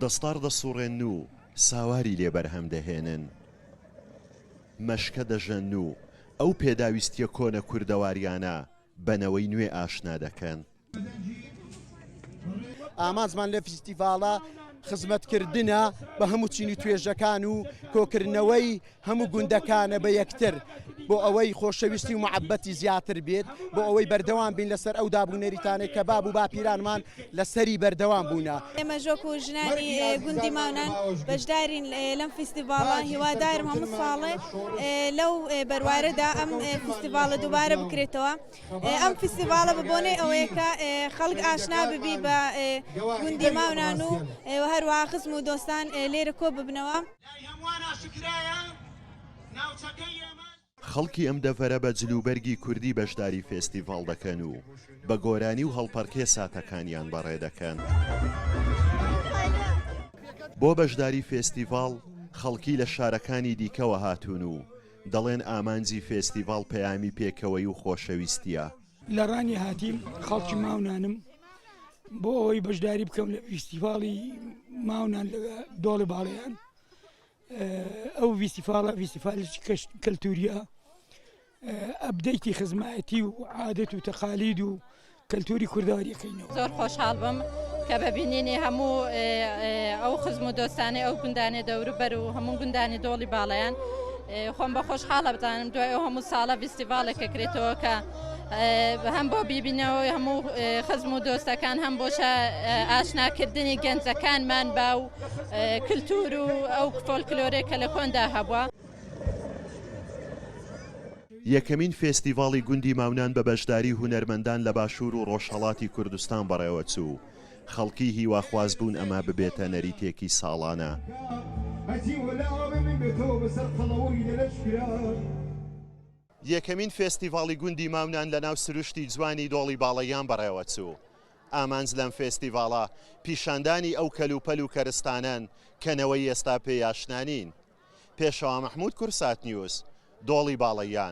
دەستاڕ دەسوڕێنن و ساواری لێ بەرهەم دەهێنن. مەشکە دەژەنن و ئەو پێداویستییە کۆنە کوردەواریانە بە نەوەی نوێ ئاشنا دەکەن. ئامانجمان لە فیستیڤاڵە خزمەتکردنە بە هەموو چین و توێژەکان و کۆکردنەوەی هەموو گوندەکانە بە یەکتر بۆ ئەوەی خۆشەویستی و معبەتی زیاتر بێت بۆ ئەوەی بەردەوام بین لەسەر ئەو داب و نەریتانەی کە باب و باپیرانمان لەسەری بەردەوام بوونە. ئێمە وەکو ژنانی گوندی ماونان بەشدارین لەم فیستیڤاڵە، هیوادارم هەموو ساڵێ لەو بەروارەدا ئەم فیستیڤاڵە دووبارە بکرێتەوە. ئەم فیستیڤاڵە بە بۆنەی ئەوەیە کە خەڵک ئاشنا ببی بە گوندی ماونان و هەروەها خزم و دۆستان لێرە کۆ ببنەوە. خەڵکی ئەم دەڤەرە بە جلوبەرگی کوردی بەشداری فێستیڤاڵ دەکەن و بە گۆرانی و هەڵپەڕکێ ساتەکانیان بەڕێ دەکەن. بۆ بەشداری فێستیڤاڵ خەڵکی لە شارەکانی دیکەوە هاتوون و دەڵێن ئامانجی فێستیڤاڵ پەیامی پێکەوەیی و خۆشەویستییە. لە ڕانیە هاتیم، خەڵکی ماونانم، بۆ ئەوەی بەشداری بکەم لە فیستیڤاڵی ماونان لە دۆڵی باڵەیان. ئەو فیستیڤاڵە فیستیڤاڵێکی کەلتوریە ئەبدەیتی خزمایەتی و عادەت و تەقالید و کەلتوری کوردەواریەکەینەوە. زۆر خۆشحاڵ بم کە بە بینینی هەموو ئەو خزم و دۆستانەی ئەو گوندانەی دەوروبەر و هەموو گوندانی دۆڵی باڵیان خۆم بە خۆشحاڵە بزانم دوای ئەو هەموو ساڵە فیستیڤاڵێک کرێتەوە کە هەم بۆ بیبینەوەی هەموو خزم و دۆستەکان هەم بۆ ئاشناکردنی گەنجەکانمان با و کللتور و ئەو فۆلکلۆرێک کە لە کۆندا هەبووە. یەکەمین فێستیڤاڵی گوندی ماونان بە بەشداری هونەرمەندان لە باشوور و ڕۆژهەڵاتی کوردستان بەڕێوەچوو، خەڵکی هیواخواز بوون ئەمە ببێتە نەریتێکی ساڵانە. یەکەمین فێستیڤاڵی گوندی ماونان لەناو سروشتی جوانی دۆڵی باڵەیان بەڕێوەچوو. ئامانج لەم فێستیڤاڵە پیشاندانی ئەو کەلوپەل و کەرستانەن کە نەوەی ئێستا پێی ئاشنا نین. پێشەوا مەحموود کوردسات نیوز، دۆڵی باڵەیان.